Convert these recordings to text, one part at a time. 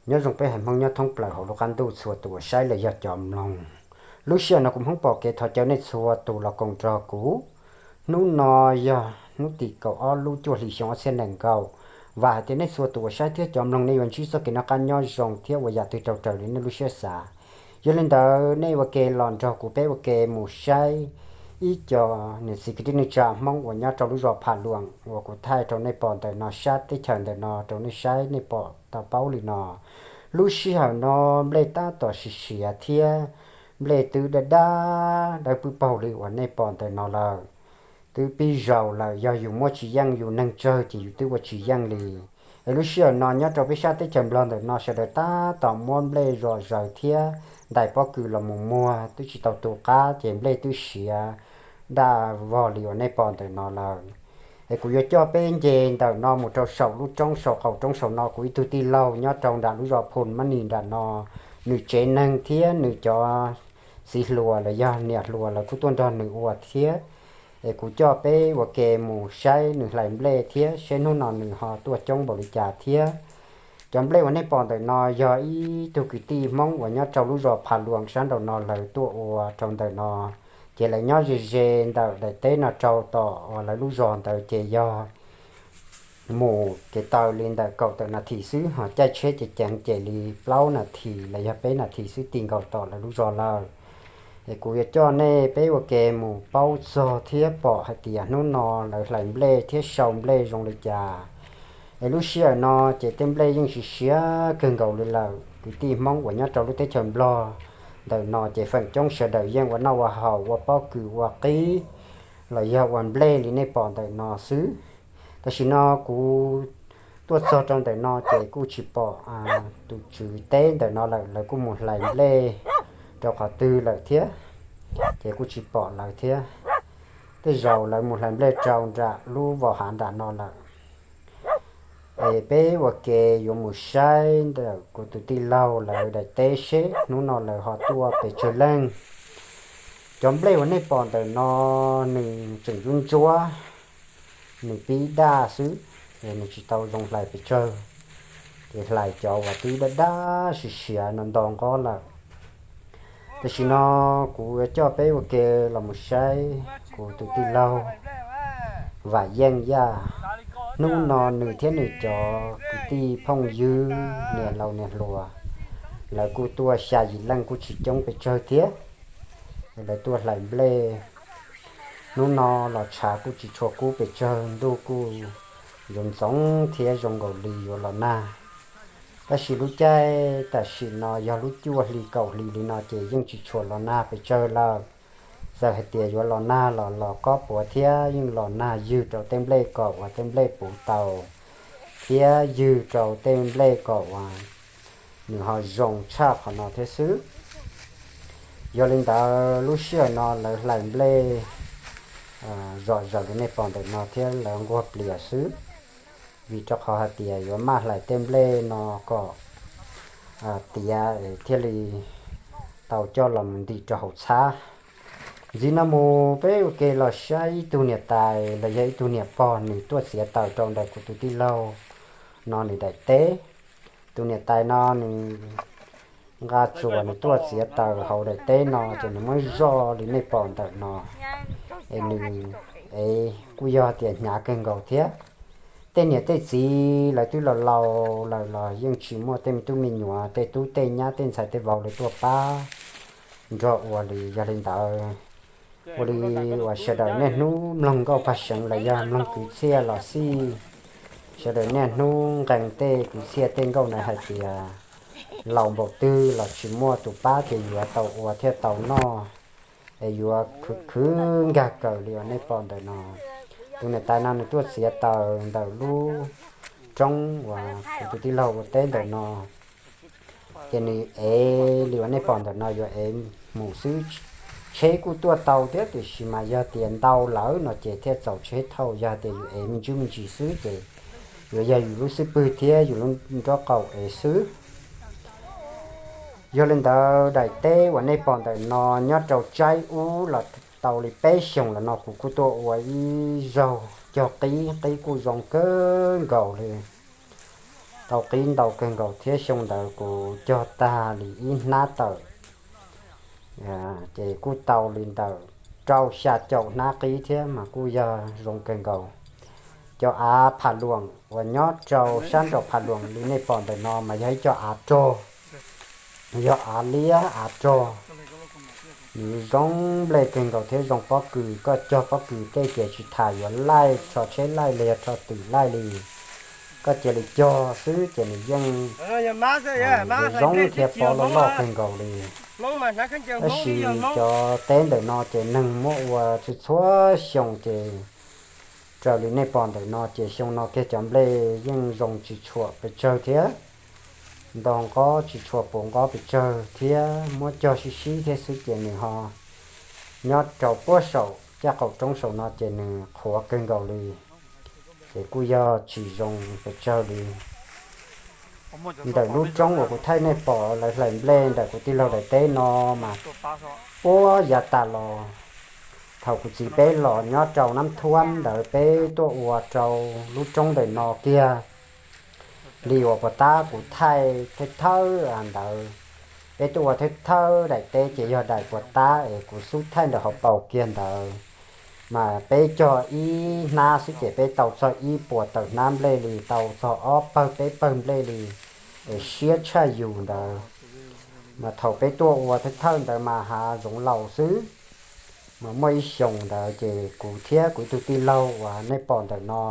Nyob zoo peb haiv Hmoob nyob thoob plaws hauv lub qab ntuj txhua tus uas saib los yog cov mloog. Lub sij hawm no kuv Hmoob Pom Kev thov caw nej txhua tus los koom nrog kuv. Hnub no yog hnub tim kaum ob lub cuaj hli xyoo ob txhiab nees nkaum. Vam hais tias nej txhua tus uas saib thiab cov mloog nej yuav ntsib txoj kev noj qab nyob zoo thiab ua yam twg raug raws li nej lub siab xav. Yog li ntawd nej ua ke los nrog kuv peb ua ke mus saib ib co niam txiv kwv tij neej tsa Hmoob uas nyob rau lub zos Pha Luam uas kuv thaij rau nej pom ntawm no, sab teb chaws ntawm no rau nej saib nej pom tau paub li no. Lub sij hawm no nplej tab tom siav siav thiab nplej twb daj daj dawb pwb paug li uas nej pom ntawm no lawm. Twb pib zaus lawm, yog yus muab tsis yeej yus neeg tsawg ces yus twb ua tsis yeej li. Es lub sij hawm no nyob rau peb sab teb chaws Nplog ntawm no sawv daws tab tom muab nplej zom zaws thiab ntais pob kws los mus muag twb tsis tau tu qab ces nplej twb siav daj vog li uas nej pom ntawm no lawm. Es kuv yuav coj peb nce ntawm no mus rau saum lub roob saum qaum roob saum no, kuv ib tug tij laug nyob rau nram lub zos Phoo Mab Nis nram no, nws tsev neeg thiab nws cov txiv hluas los yog niam hluas lawv kuj tuaj nrog nws ua thiab. Es kuv coj peb ua ke mus saib nws hlais nplej thiab seb hnub no nws ho tuaj coob npaum li cas thiab. Cov nplej uas nej pom ntawm no yog ib tug kwv tij Hmoob uas nyob rau lub zos Pha Luam sab nraum no lawv tuaj ua rau ntawm no. Ces lawv nyob ze ze ntawm daim teb no rau tom uas lawv lub zos ntawd ces yog mus kev taw li ntawm kaum tawm nas this xwb, ho caij tsheb ces ceev ces li plaub nas this los yog peb nas this xwb ti nkaus tom lawv lub zos lawm. Es kuv yuav coj nej peb ua ke mus paub txog thiab pom hais tias hnub no lawv hlais nplej thiab sau nplej zoo li cas. Es lub sij hawm no ces tej nplej yeej siav siav kawg nkaus li lawm. Kwv tij Hmoob uas nyob rau lub teb chaws Nplog ntawm no ces feem coob sawv daws yeej ua noj ua haus, ua pob kws, ua qib los yog ua nplej li nej pom ntawm no xwb. Tam sim no kuv tuaj txog rau ntawm no ces kuj tsis pom tus tswv teb ntawm no lawm, lawv kuj mus hlais nplej rau qhov twg lawm thiab, ces kuj tsis pom lawv thiab. Tej zaum lawv mus hlais nplej rau nram lub vos hav nram no lawm. Es peb ua ke yuav mus saib ntawm kuv tus tij laug lawv daim teb seb hnub no lawv ho tuaj pes tsawg leej. Cov nplej uas nej pom ntawm no nws tseem ntsuab ntsuab, nws pib daj xwb, es nws tsis tau zoo hlais pes tsawg, ces hlais cov uas twb daj daj siav siav no nto nqob lawm. Tam sim no kuv yuav coj peb ua ke los mus saib kuv tus tij laug Vam Yeej Yaj. Hnub no nws thiab nws cov kwv tij phooj ywg niam laus niam hluas, lawv kuj tuaj xya yim leej kuj tsis coob pes tsawg thiab. Lawv tuaj hlais nplej. Hnub no los tshav kuj tsis tshua kub pes tsawg, ntuj kuj yuav ntxoov thiab zoo nkaus li yuav los nag. Tab sis lub caij tam sim no yog lub cuaj hli kaum hli li no ces yeej tsis tshua los nag pes tsawg lawm. Txawm hais tias yuav los nag los los kob puav thiab yeej los nag ywg rau tej nplej kom uas tej nplej puv tau thiab ywg rau tej nplej kom uas nws ho zoo tshaj qhov no thiab xwb. Yog li ntawd lub sij hawm no lawv hlais nplej zom zaws li nej pom ntawm no thiab lawv nquag plias xwb, vim rau qhov hais tias yuav maj hlais tej nplej no kom tiav thiaj li tau coj los mus ntim rau hauv txhab. Ntxiv no mus peb ua ke los saib ib tug niam tais los yog ib tug niam pog nws tuaj txiav taws rau ntawm kuv tus tij laug no nws daim teb. Tus niam tais no nws nqa txuas nws tuaj txiav taws hauv daim teb no ces nws muab zoj li nej pom ntawm no, es nws ev kuj yog tias hnyav kawg nkaus thiab. Tej niam tej txiv lawv twb los laus lawm los yeej tsis muaj tej me tub me nyuam, tej tub tej nyab tej ntxhais tej vauv lawv tuaj pab nrog ua li. Yog li ntawd, ua li uas sawv daws niaj hnub mloog nkauj pag seev los yog mloog kwv txhiaj los xij, sawv daws niaj hnub nqee tej kwv txhiaj tej nkauj na hais tias laus npaum twg los tsis muaj tus pab ces yuav tau ua thiaj tau noj, es yuav khwv khwv nkag kaws li uas nej pom ntawm no. Tus niam tais no nws tuaj txiav taws ntawm lub roob uas kuv tus tij laug ua teb ntawm no, ces nws ev li uas nej pom ntawm no yuav ev mus xwb. Tsheb kuj tuaj tau thiab tiam sis mas yog tias ntau lawm no ces thiaj txaus tsheb thauj, yog tias yus ev me ntsis me ntsis xwb ces yuav yog yus lub xub pwg thiab yus lub nraub qaum ev xwb. Yog li ntawd daim teb uas nej pom ntawm no nyob rau tsaib ub los tau li peb xyoos los no kuv kuj tuaj ua ib zaug cog qib, qib kuj zoo kawg nkaus li. tau qib ntau kawg nkaus thiab. Xyoo ntawd kuv cog tag li ib hnab tawm, ces kuj tau li ntawm rau xya caum hnab qib thiab mas kuj yog zoo kawg nkaus. Cov av Pham Luam uas nyob rau sab nraum Pham Luam li nej pom ntawm no mas yog ib co av rog, yog av liab av rog. Nws zoo nplej kawg nkaus thiab zoo pob kws, koj cog pob kws tej ces tsis tham yuav laij, rho tsheb laij los yog rho twm laij li, koj cia li cog xwb ces nws yeej zoo zoo thiab pob loj loj kawg nkaus li. Tab sis cov teb ntawm no ces neeg muab ua txhua txhua xyoo ces raws li nej pom ntawm no ces xyoo no kiag cov nplej yeej zoo tsis tshuam pes tsawg thiab, ntog nqob tsis tshuam puv nqob pes tsawg thiab, muab cog sib sib thiab xwb ces nws ho nyob rau puag saum caj qaum roob saum no ces nws qhuav kawg nkaus li, ces kuj yog tsis zoo pes tsawg li. Ntawm lub roob uas kuv thaij nej pom lawv hlais nplej ntawm kuv tij laug daim teb no mas puag yav tas los thaum kuv txiv peb los nyob rau Nab Thuab ntawd peb tuaj ua rau lub roob ntawm no kiag li uas puas tab kuv thaij thawj thawj ntawd, peb tuaj ua thawj thawj daim teb ces yog daim puas tab es kuv xub thaij ntawm hauv paus kiag ntawd, mas peb cog ib hnab xwb ces peb tau txog ib puas tawm hnab nplej li, tau txog ob pawg peb pawg nplej li, es siab tshaj yus ntawd. Mas thaum peb tuaj ua thawj thawj ntawd mas hav zoov laus xwb. Mas muaj ib xyoos ntawd ces kuv thiab kuv ib tug tij laug uas nej pom ntawm no,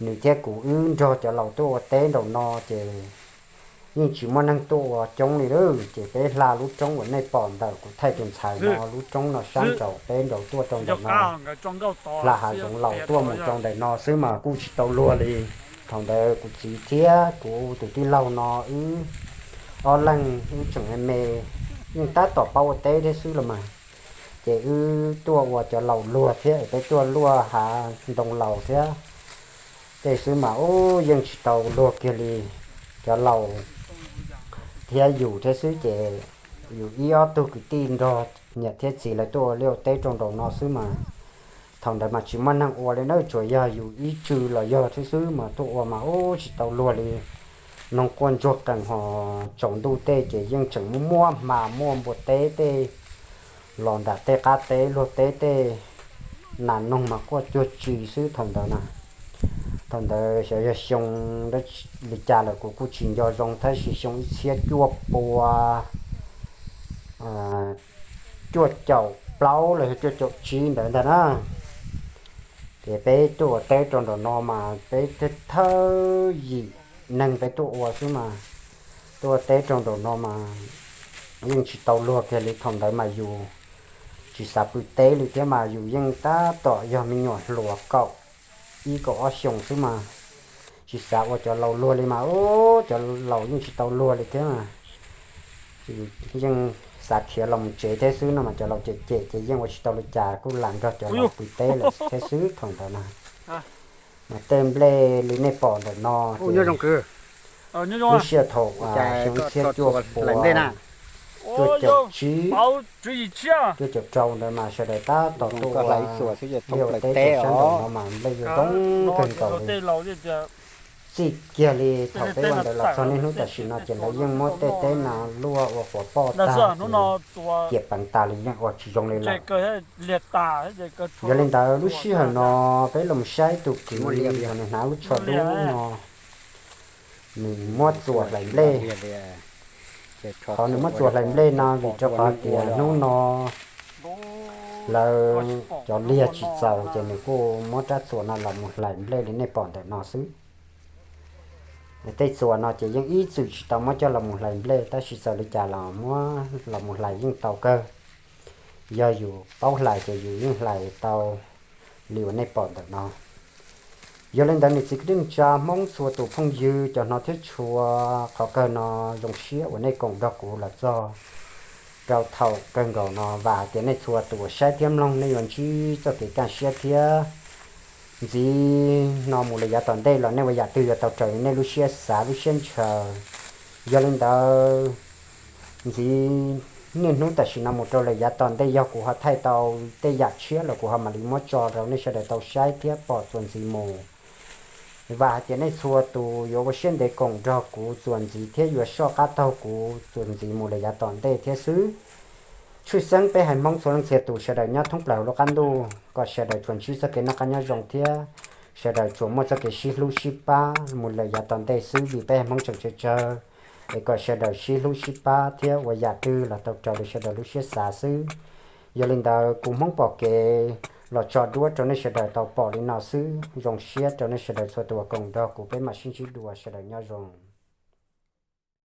nws thiab kuv wb nrog cov laus tuaj ua teb nraum no ces yeej tsis muaj neeg tuaj ua coob li lawm, ces peb hla lub roob uas nej pom ntawm kuv thaij tus ntxhais no, lub roob no sab nraum peb nraud tuaj rau ntawm no, hla hav zoov laus tuaj mus rau ntawm no xwb mas kuj tsis tau luag li. Thaum ntawd kuv txiv thiab kuv tus tij laug no wb ob leeg wb tseem me me, yeej tab tom paub ua teb thiab xwb los mas, ces wb tuaj ua cov laus luag thiab es peb tuaj luaj hav ntoo laus thiab tej xwb mas ub yeej tsis tau luag kiag li. Cov laus thiab yus thiab xwb ces yus ib ob tug kwv tij nrog niam thiab txiv lawv tuaj ua liaj ua teb rau nraum no xwb mas, thaum ntawd mas tsis muaj neeg ua li na, tsuas yog yus ib tsw los yog thiab xwb mas tuaj ua mas ub tsis tau luag li. Noog quaj ntsuag qees ho tsaus ntuj tej ces yeej tseem muaj muaj hma muaj npua teb tej los nram tej qab teb luag teb tej, nas noog mas quaj cuag tsi xwb thaum ntawd na. Thaum ntawd xyov yog xyoo li cas lawm kuv kuj tsis nco zoo tab sis xyoo ib txhiab cuaj pua cuaj caum plaub los yog cuaj caum tsib ntawd ntag na. Ces peb tuaj ua teb rau nraum no mas peb thawj yim neeg peb tuaj ua xwb mas, tuaj ua teb rau nraum no mas yeej tsis tau luag kiag li. Thaum ntawd mas yus tsis xav pw teb li thiab mas yus yeej tab tom yog me nyuam hluas kaum ib kaum ob xyoos xwb mas, tsis xav ua cov laus luag li mas ub cov laus yeej tsis tau luag li thiab mas, yeej xav khiav los mus tsev thiab xwb no mas cov laus cem cem ces yeej ua tsis tau li cas kuj lam nrog cov laus pw teb lawm thiab xwb thaum ntawd na. Mas tej nplej li nej pom ntawm no ces lub sij hawm thaum xyoo ib txhiab cuaj pua cuaj caum tsib, cuaj caum rau ntawd mas sawv daws tab tom tuaj ua liaj ua teb rau sab nraum no mas nplej zoo kawg nkaus li. Txij kiag li thaum peb ua ntawd los txog niaj hnub tam sim no ces lawv yeej muab tej teb no luaj ua quav poj tag ces ciam peev tas li yeej ua tsis zoo li lawm. Yog li ntawd lub sij hawm no peb los saib tus kwv uas nws hnav lub tsho dub no, nws muab txuas hlais nplej. Qhov nws muab txuas hlais nplej no vim rau qhov tias hnub no lawv cov liag tsis txaus ces nws kuj muab rab txuas no los mus hlais nplej li nej pom ntawm no xwb. Tej txuas no ces yeej ib txwm tsis tau muab coj los mus hlais nplej tab sis txawm li cas los muab los mus hlais yeej tau kawg. Yog yus paub hlais ces yus yeej hlais tau li uas nej pom ntawm no. Yog li ntawd niam txiv kwv tij neej tsa Hmoob txhua tus phooj ywg cov hnov thiab tshua, qhov kawg no zoo siab uas nej koom nrog kuv los txog rau thaum kawg nkaus no. Vam hais tias nej txhua tus uas saib thiab mloog nej yuav ntsib txoj kev kaj siab thiab ntxiv no mus lawm yav tom ntej los nej ua yam twg yuav tau raws li nej lub siab xav lub siab ntshaw. Yog li ntawd ntxiv niaj hnub tam sim no mus rau lawm yav tom ntej yog kuv ho thaij tau tej yam tshiab los kuv ho mam li muab tso rau nej sawv daws tau saib thiab pom txuas ntxiv mus. Vam hais tias nej txhua tus yuav ua siab ntev koom nrog kuv txuas ntxiv thiab yuav soj qab taug kuv txuas ntxiv mus lawm yav tom ntej thiab xwb. Tshwj xeeb peb haiv Hmoob txhua leej txhia tus sawv daws nyob thoob plaws hauv lub qab ntuj kom sawv daws tsuas ntsib txoj kev noj qab nyob zoo thiab sawv daws tsuas muaj txoj kev sib hlub sib pab mus lawm yav tom ntej xwb, vim peb haiv Hmoob tseem tsawg tsawg, es kom sawv daws sib hlub sib pab thiab ua yam twg los tau raws li sawv daws lub siab xav xwb. Yog li ntawd, kuv Hmoob Pom Kev los tso duab rau nej sawv daws tau pom li no xwb. Zoo siab rau nej sawv daws txhua tus uas koom nrog kuv, peb mam sib ntsib dua, sawv daws nyob zoo.